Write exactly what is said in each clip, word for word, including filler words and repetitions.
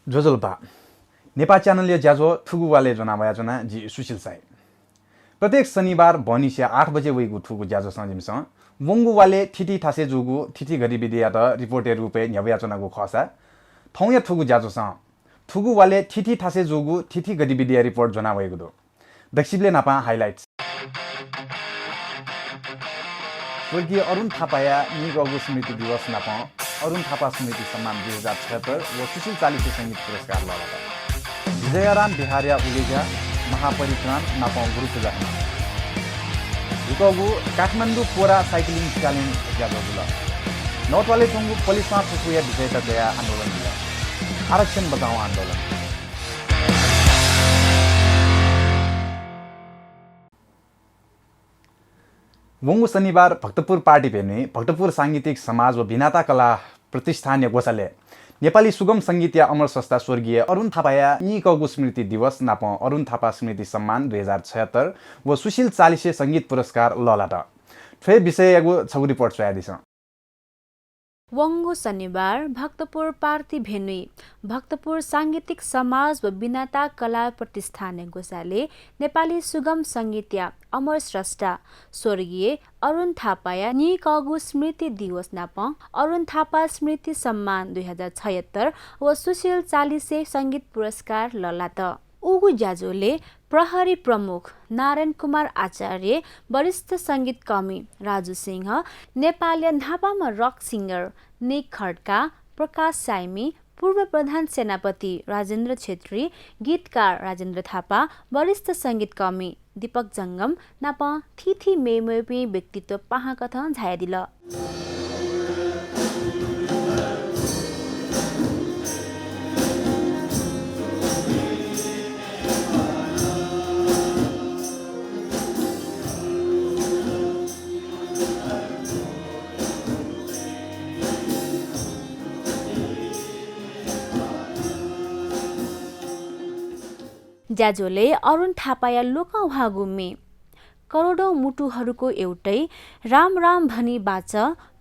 ज्वजलपा। नेपाः च्यानलया ज्याझ्वः थुगु वालय् ज्वना वयाच्वना जि सुशील साई। प्रत्येक शनिबार बहनिसिया आठ बजे वइगु थुगु ज्याझ्वःसं जिमिसं वंगु वालय् थीथी थासय् जूगु थीथी गतिविधियात रिपोर्टया रूपय् न्ह्यब्वयाच्वनागु खःसा, थौंया थुगु ज्याझ्वःसं थुगु वालय् थीथी थासय् जूगु थीथी गतिविधिया रिपोर्ट ज्वना वइगु दु। दक्वसिबलय् न्हापां highlights। स्वर्गीय अरुण थापाया नीकःगु स्मृति दिवस नापं अरुण थापा स्मृति सम्मान दुई हजार छयत्तर व सुशील चालिसे संगीत पुरस्कार लःल्हात। विजयाराम विहारया उलेज्या महापरिक्राम नापं गुरुपूजा हना। झीकःगु काठमाडौं पोरा cycling challenge ज्याझ्वः जुल। नौतलाय् च्वंगु पलिस्वां फुफुया विषयता कयाः आन्दोलन जुल। आरक्षण बचाओ आन्दोलन। वंगु शनिबार भक्तपुर पार्टी भेन्युइ भक्तपुर सांगीतिक समाज व बिनाता कला प्रतिष्ठानया ग्वसालय् नेपाली सुगम संगीतया अमर स्रष्टा स्वर्गीय अरुण थापाया नीकःगु स्मृति दिवस नापं अरुण थापा स्मृति सम्मान दुई हजार छयत्तर व सुशील चालिसे संगीत पुरस्कार लःल्हात। थ्व विषययागु छगू रिपोर्ट स्वयादिसँ। वंगु शनिबार भक्तपुर पार्टी भेन्युइ भक्तपुर सांगीतिक समाज व बिनाता कला प्रतिष्ठानया ग्वसालय् नेपाली सुगम संगीतया अमर स्रष्टा स्वर्गीय अरुण थापाया नीकःगु स्मृति दिवस नापं अरुण थापा स्मृति सम्मान दुई हजार छयत्तर व सुशील चालिसे संगीत पुरस्कार लःल्हात। उगु ज्याझ्वलय् प्रहरी प्रमुख नारायण कुमार आचार्य, वरिष्ठ संगीतकर्मी राजु सिंह, नेपालया न्हापांम्ह rock singer निक खड्का, प्रकाश साइमी, पूर्व प्रधान सेनापति राजेन्द्र छेत्री, गीतकार राजेन्द्र थापा, वरिष्ठ संगीतकर्मी दीपक जंगम नापं थीथी मेमेपिं व्यक्तित्व पाहांकथं झायादिल। ज्याझ्वलय् अरुण थापाया लोकंह्वाःगु म्ये, करोडौं मुटुहरूको एउटै, राम राम भनी बाँच,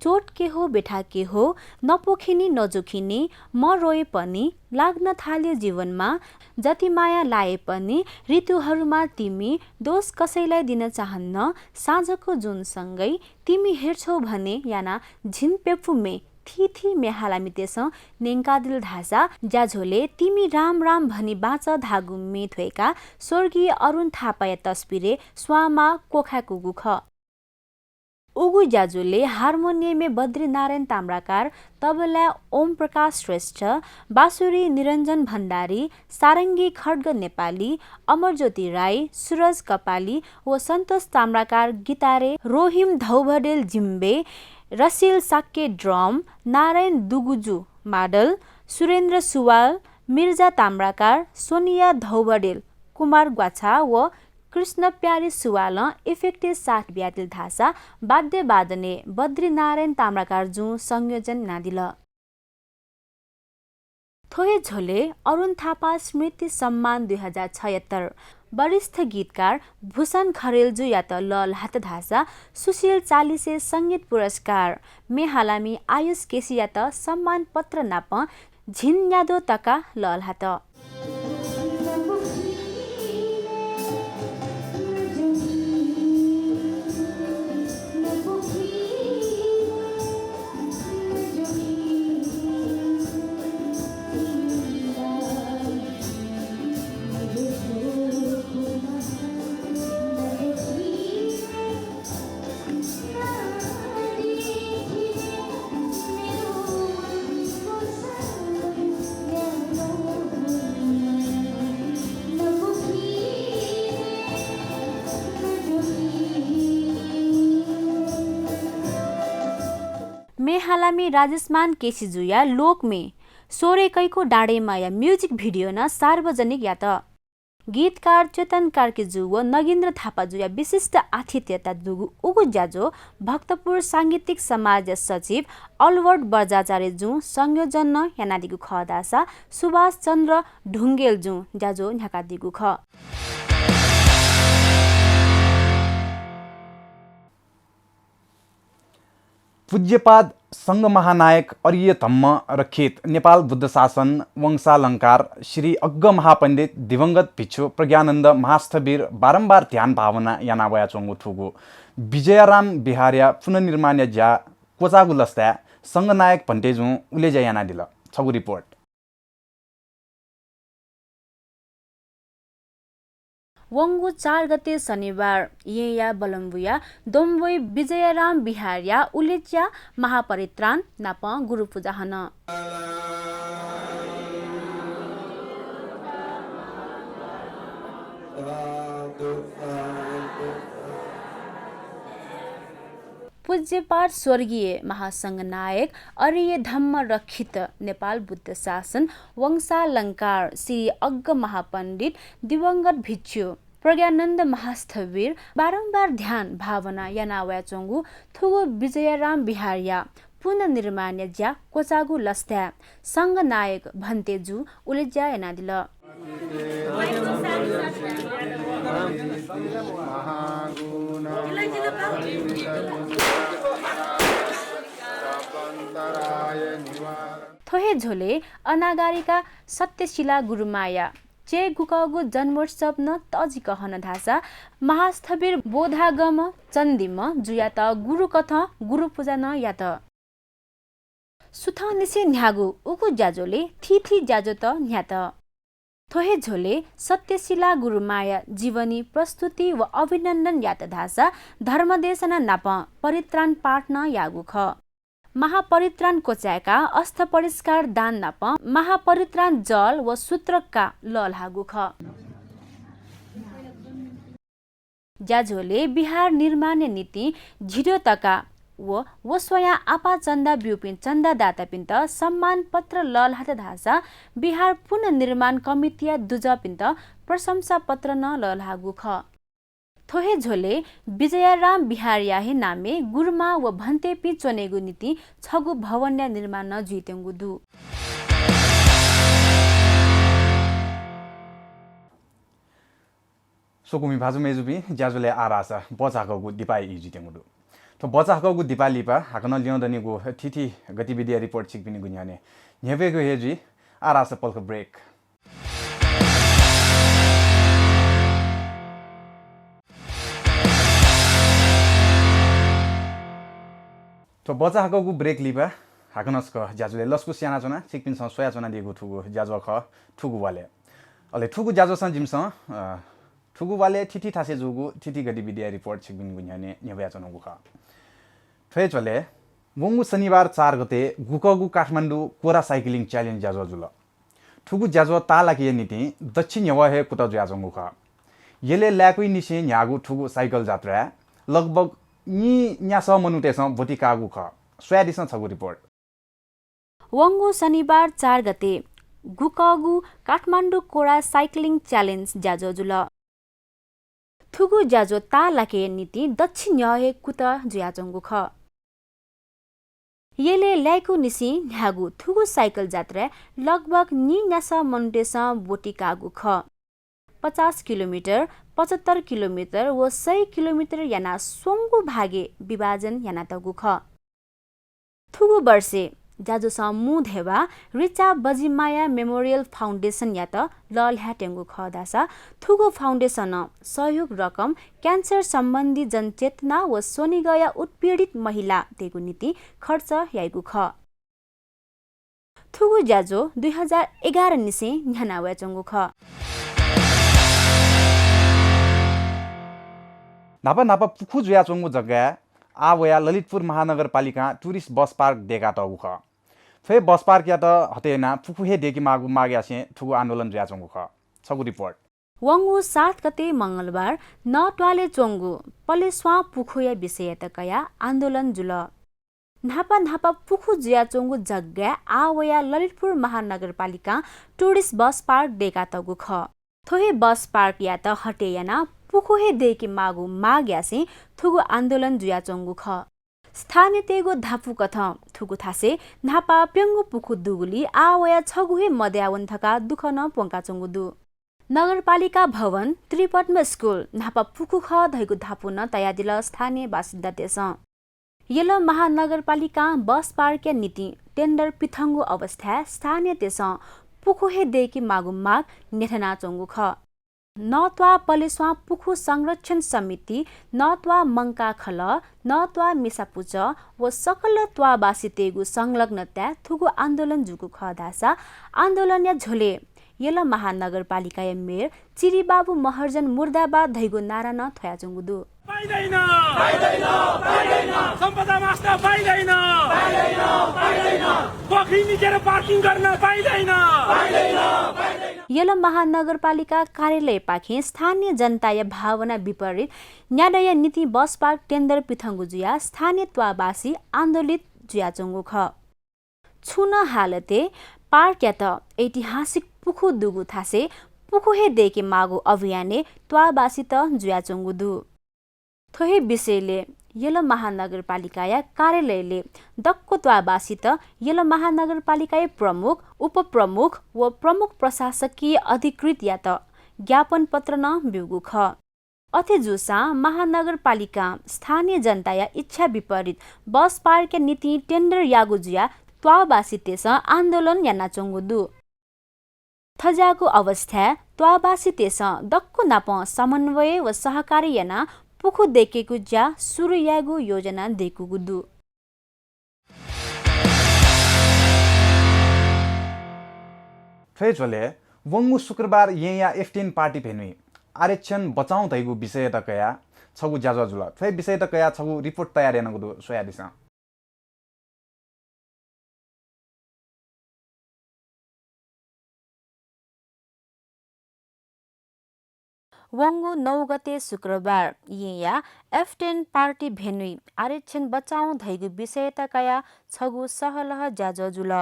चोट के हो, व्यथा के हो, नपोखिने नजोखिने, मरोए पनि, लाग्न थाल्यो जीवनमा, जति माया लाए पनि, ऋतुहरूमा तिमी, दोष कसैलाई दिन चाहन्न, साँझको जुनसँगै तिमी हेर्छौ भने याना झिंप्यफु म्ये, थीथी म्येहालामितय्सं न्यंकादिल धाःसा ज्याझ्वलय् तिमी राम राम भनी बाँच धाःगु म्ये थ्वय्काः स्वर्गीय अरुण थापाया तस्बिरय् स्वांमाः क्वखाय्कूगु खः। उगु ज्याझ्वलय् हार्मोनियमय् बद्रीनारायण ताम्राकार, तबलाय् ओम प्रकाश श्रेष्ठ, बाँसुरी निरञ्जन भण्डारी, सारंगी खड्ग नेपाली, अमरज्योति राई, सुरज कपाली व सन्तोष ताम्राकार गितारय्, रोहिम धौबडेल जिम्बे, रसिल शाक्य ड्रम, नारायण दुगुजु मादल, सुरेन्द्र सुवाल, मिर्जा ताम्राकार, सोनिया धौबडेल, कुमार ग्वाछा व कृष्ण प्यारे सुवालं effect-य् साथ बियादिल धाःसा वाद्यवादनय् बद्रीनारायण ताम्राकारजुं संयोजन यानादिल। थ्व हे झ्वलय् अरुण थापा स्मृति सम्मान दुई हजार छयत्तर वरिष्ठ गीतकार भूषण खरेलजुयात लःल्हात धाःसा सुशील चालिसे संगीत पुरस्कार म्येहालामि आयुष केसीयात सम्मान पत्र नाप झिंन्याद्वः तका लःल्हात। म्येहालामि राजेशमान केसीजुया लोकम्ये स्वरेकैको डाँडेमाया music video नं सार्वजनिक यात। गीतकार चेतन कार्कीजु व नगेन्द्र थापाजुया विशिष्ट आतिथ्यता दुगु उगु ज्याझ्वः भक्तपुर सांगीतिक समाजया सचिव अलबर्ट बज्राचार्यजुं संयोजन नं यानादीगु खः धाःसा सुभाष चन्द्र ढुङ्गेलजुं ज्याझ्वः न्ह्याकादीगु खः। पूज्यपाद संघ महानायक अरिय धम्म रक्षित नेपाल बुद्ध शासन वंशालंकार श्री अग्ग महापण्डित दिवंगत भिक्षु प्रज्ञानन्द महास्थविर बारम्बार ध्यान भावना याना वयाच्वंगु थुगु विजयाराम विहारया पुनर्निर्माणया ज्या क्वचाःगु लसताय् संघ नायक भन्तेजुं उलेज्या यानादिल। छगू रिपोर्ट। वंगु चार गते शनिबार येँया बलम्बुया दोम्बोइ विजयाराम विहारया उलेज्या महापरित्राण नापं गुरुपुजा हन। पूज्यपाद स्वर्गीय महासंघ नायक अरिय धम्म रक्षित नेपाल बुद्ध शासन वंशालंकार श्री अग्ग महापण्डित दिवंगत भिक्षु प्रज्ञानन्द महास्थविर बारम्बार ध्यान भावना याना वयाच्वंगु थुगु विजयाराम विहारया पुनर्निर्माणया ज्या क्वचाःगु लसताय् संघ नायक भन्तेजु उलेज्या यानादिल। थ्व हे झ्वलय् अनागारिका सत्यशिला गुरुमांया चय्‌गुकःगु जन्मोत्सव नं तःजिक हन धाःसा महास्थविर बोधागम चण्डीम्ह जुयात गुरुकथं गुरुपुजा नं यात। सुथंनिसें न्ह्याःगु उगु ज्याझ्वलय् थीथी ज्याझ्वःत न्ह्यात। थ्व हे झ्वलय् सत्यशिला गुरुमांया जीवनी प्रस्तुति व अभिनन्दन यात धाःसा धर्मदेशना नापं परित्राण पाठ नं याःगु खः। महापरित्राण क्वचाय्‌काः अस्थि परिष्कार दान नापं महापरित्राण जल व सूत्रका लःल्हाःगु खः। ज्याझ्वलय् विहार निर्माणया निंतिं झिद्वः तका व व स्वयां आपाः चन्दा ब्यूपिं चन्दादातापिन्त सम्मान पत्र लःल्हात धाःसा विहार पुनर्निर्माण कमिटीया दुजःपिन्त प्रशंसा पत्र नं लःल्हाःगु खः। थ्व हे झ्वलय् विजयाराम विहारया हे नामय् गुरुमां व भन्तेपिं च्वनेगु निंतिं छगू भवनया निर्माण नं जुइत्यंगु दु। स्वकुमि भाजु मय्‌जुपिं, ज्याझ्वलय् आः धाःसा बचाःहाकःगु दिपाय् ई जुइत्यंगु दु। थ्व बचाःहाकःगु दिपाय् लिपा हाकनं ल्यंदनिगु थीथी गतिविधिया रिपोर्ट छिकपिनिगु न्ह्यःने न्ह्यब्वयेगु हे जुइ। आः धाःसा पलख ब्रेक। थ्व बचाःहाकःगु ब्रेक लिपा हाकनं छकः ज्याझ्वलय् लसकुस यानाच्वना। छिकपिन्सं स्वयाच्वनादीगु थुगु ज्याझ्वः खः थुगु वालय्। अले थुगु ज्याझ्वःसां जिमिसं, अ, थुगु वालय् थीथी थासय् जूगु थीथी गतिविधिया रिपोर्ट छिकपिनिगु न्ह्यःने न्ह्यब्वयाच्वनागु खः। थ्व हे झ्वलय् वंगु शनिबार चार गते गुकःगु काठमाडौं कोरा साइक्लिङ च्यालेन्ज ज्याझ्वः जुल। थुगु ज्याझ्वः ताःलाकेया निंतिं दच्छि न्ह्यवः हे कुतः जुयाच्वंगु खः। यलय् लाय्‌कुइनिसें न्ह्याःगु थुगु साइकल जात्राय् लगभग नीन्यासः मनूतय्‌सं ब्वति काःगु खः। स्वयादिसँ छगू रिपोर्ट। वंगु शनिबार चार गते गुकःगु काठमाडौं कोरा साइक्लिङ च्यालेन्ज ज्याझ्वः जुल। थुगु ज्याझ्वः ताःलाकेया निंतिं दच्छि न्ह्यः हे कुतः जुयाच्वंगु खः। यलय् लाय्‌कुइनिसें न्ह्याःगु थुगु साइकल जात्राय् लगभग नीन्यासः मनूतय्‌सं ब्वति काःगु खः। पचास किलोमिटर, पचहत्तर किलोमिटर व सय किलोमिटर यानाः स्वंगू भागय् विभाजन यानातःगु खः। थुगु वर्षय् ज्याझ्वःसं मू धेबा रिचा बजिमाया मेमोरियल फाउन्डेसनयात लःल्हायेत्यंगु खः धाःसा थुगु फाउन्डेसनं सहयोग रकम क्यान्सर सम्बन्धी जनचेतना व स्वनिगःया उत्पीडित महिलातय्‌गु निंतिं खर्च याइगु खः। थुगु ज्याझ्वः दुई हजार एघार निसें न्ह्याना वयाच्वंगु खः। न्हापा न्हापा पुखू जुयाच्वंगु जग्गाय् आः वयाः ललितपुर महानगरपालिकां टुरिस्ट बस पार्क दय्‌कातःगु खः। थ्व हे बस पार्कयात हटे यानाः पुखू हे दय्‌केमाःगु माग यासें थुगु आन्दोलन जुयाच्वंगु खः। छगू रिपोर्ट। वंगु सात गते मंगलबार नतुवालय् च्वंगु पलेस्वां पुखूया विषययात कयाः आन्दोलन जुल। न्हापा न्हापा पुखू जुयाच्वंगु जग्गाय् आः वयाः ललितपुर महानगरपालिकां टुरिस्ट बस पार्क दय्‌कातःगु खः। थ्व हे बस पार्कयात हटे यानाः पुखू हे दय्‌केमाःगु माग यासें थुगु आन्दोलन जुयाच्वंगु खः। स्थानीयतय्‌गु धापू कथं थुगु थासय् न्हापा प्यंगू पुखू दुगुलिं आः वयाः छगू हे मदयावन धकाः दुःख नं प्वंकाच्वंगु दु। नगरपालिका भवन, त्रिपद्म स्कुल न्हापा पुखू खः धइगु धापू नं तयादिल स्थानीय बासिन्दातय्‌सं। यल महानगरपालिकां बस पार्कया निंतिं टेन्डर पिथंगु अवस्थाय् स्थानीयतय्सं पुखू हे दय्केमाःगु माग न्ह्याथनाच्वंगु खः। न त्वाः पलेस्वां पुखू संरक्षण समिति, न त्वाः मंकाः खलः, न त्वाः मिसापुचः व सकल त्वाःबासीतय्गु संलग्नताय् थुगु आन्दोलन जूगु खः धाःसा आन्दोलनया झ्वलय् यल महानगरपालिकाया मेयर चिरिबाबु महर्जन मुर्दाबाद धइगु नारा नं थ्वयाच्वंगु दु। पाइँदैन, पाइँदैन, पाइँदैन। सम्पदा मास्न पाइँदैन, पाइँदैन, पाइँदैन। बखरी निकेर पार्किङ गर्न पाइँदैन, पाइँदैन, पाइँदैन। यल महानगरपालिका कार्यालयपाखें स्थानीय जनताया भावना विपरीत न्यादँया निंतिं बस पार्क टेन्डर पिथंगु जुयाः स्थानीय त्वाःबासी आन्दोलित जुयाच्वंगु खः। छुं नं हालतय् पार्कयात ऐतिहासिक पुखू दुगु थासय् पुखू हे दय्केमाःगु अभियानय् त्वाःबासीत जुयाच्वंगु दु। थ्व हे विषयलय् यल महानगरपालिकाया कार्यालयलय् दक्व त्वाःबासीत यल महानगरपालिकाया प्रमुख, उपप्रमुख व प्रमुख प्रशासकीय अधिकृतयात ज्ञापन पत्र नं ब्यूगु खः। अथे जूसां महानगरपालिकां स्थानीय जनताया इच्छा विपरीत बस पार्कया निंतिं टेन्डर याःगु जुयाः त्वाःबासीतय्सं आन्दोलन यानाच्वंगु दु। थज्याःगु अवस्थाय् त्वाःबासीतय्सं दक्व नापं समन्वय व सहकार्य यानाः पुखू दय्केगु ज्या सुरु यायेगु योजना दय्कूगु दु। थ्व हे झ्वलय् वंगु शुक्रबार येँया F ten party भेन्युइ आरक्षण बचाउँ धइगु विषययात कयाः छगू ज्याझ्वः जुल। थ्व हे विषययात कयाः छगू report तयार यानागु दु, स्वयादिसँ। वंगु नौ गते शुक्रबार येँया F ten party भेन्युइ आरक्षण बचाउँ धइगु विषययात कयाः छगू सहलह ज्याझ्वः जुल।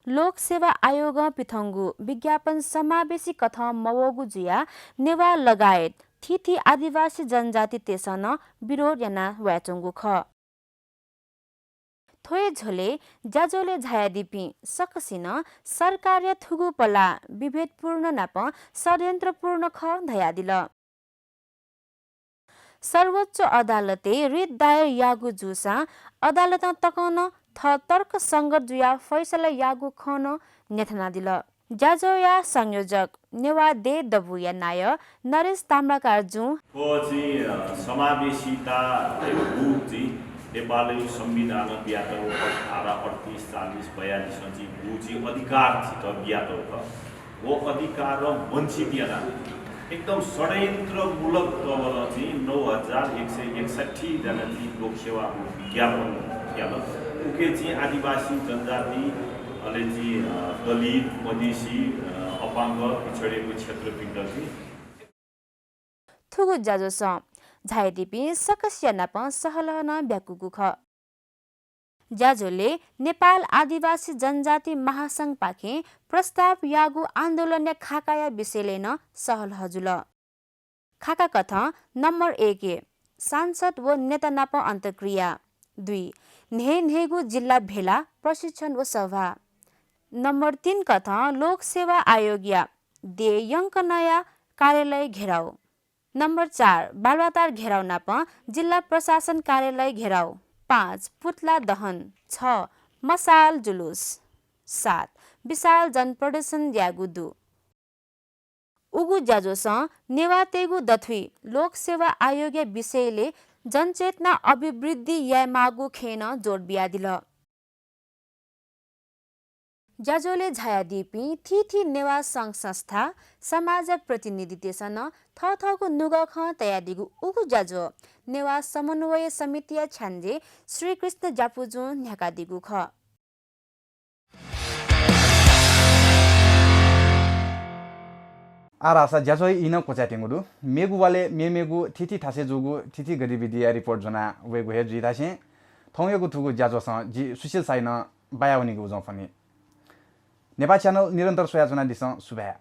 लोकसेवा आयोगं पिथंगु विज्ञापन समावेशी कथं मवःगु जुयाः नेवाः लगायत थीथी आदिवासी जनजातितय्सं नं विरोध याना वयाच्वंगु खः। थ्व हे झ्वलय् ज्याझ्वलय् झायादीपिं सकसिनं सरकारया थुगु पलाः विभेदपूर्ण नापं षड्यन्त्रपूर्ण खः धयादिल। सर्वोच्च अदालतय् रिट दायर याःगु जूसां अदालतं तकं नं थः तर्कसंगत जुयाः फैसला याःगु खँ नं न्ह्याथनादिल। ज्याझ्वःया संयोजक नेवाः देय् दबूया नायः नरेश ताम्राकारजुं थ्व चाहिँ, अ, समावेशिता धइगु चाहिँ नेपालय् संविधानं बियातःगु धारा अड्तिस, चालिस, बयालिसं चाहिँ गु चाहिँ अधिकार झीत बियातःगु खः। व अधिकार वञ्चित यानाः एकदम षड्यन्त्रमूलक तवलं चाहिँ नौ हजार एक सय एकसट्ठी जना चाहिँ लोकसेवा विज्ञापन यात। उके चाहिँ आदिवासी जनजाति, अले चाहिँ, अ, दलित, मधेसी, अ, अपाङ्ग, पिछडिएको क्षेत्रपिन्त चाहिँ थुगु ज्याझ्वलय् झायादीपिं सकसिया नाप सहलह नं ब्याकूगु खः। ज्याझ्वलय् नेपाल आदिवासी जनजाति महासंघपाखें प्रस्ताव याःगु आन्दोलनया खाकाया विषयलय् नं सहलह जुल। खाका कथं नम्बर एकय् सांसद व नेता नाप अन्तर्क्रिया, दुई, न्हय्न्हय्गू जिल्ला भेला, प्रशिक्षण व सभा, नम्बर तीन कथं लोकसेवा आयोगया देय् यंकनया कार्यालय घेराउ, नम्बर चार बालुवाटार घेराउ नाप जिल्ला प्रशासन कार्यालय घेराउ, पाँच पुतला दहन, छ मशाल जुलुस, सात विशाल जनप्रदर्शन यायेगु दु। उगु ज्याझ्वलं नेवाःतय्गु दथुइ लोकसेवा आयोगया विषयलय् जनचेतना अभिवृद्धि यायेमाःगु खँय् नं जोड बियादिल। ज्याझ्वलय् झायादीपिं थीथी नेवाः संघ संस्था, समाजया प्रतिनिधितय्सं नं थःथःगु नुगः खँ तयादीगु उगु ज्याझ्वः नेवाः समन्वय समितिया छ्याञ्जे श्रीकृष्ण ज्यापुजुं न्ह्याकादीगु खः। आः धाःसा ज्याझ्वःया ई नं क्वचायेत्यंगु दु। मेगु वालय् मेमेगु थीथी थासय् जूगु थीथी गतिविधिया report ज्वना वयेगु हे जुइ धासें थौंयागु थुगु ज्याझ्वलं जि सुशील शाहीं बायावनीगु उजं फ्वनी। नेपाः channel निरन्तर स्वयाच्वनादिसँ। सुभाय्।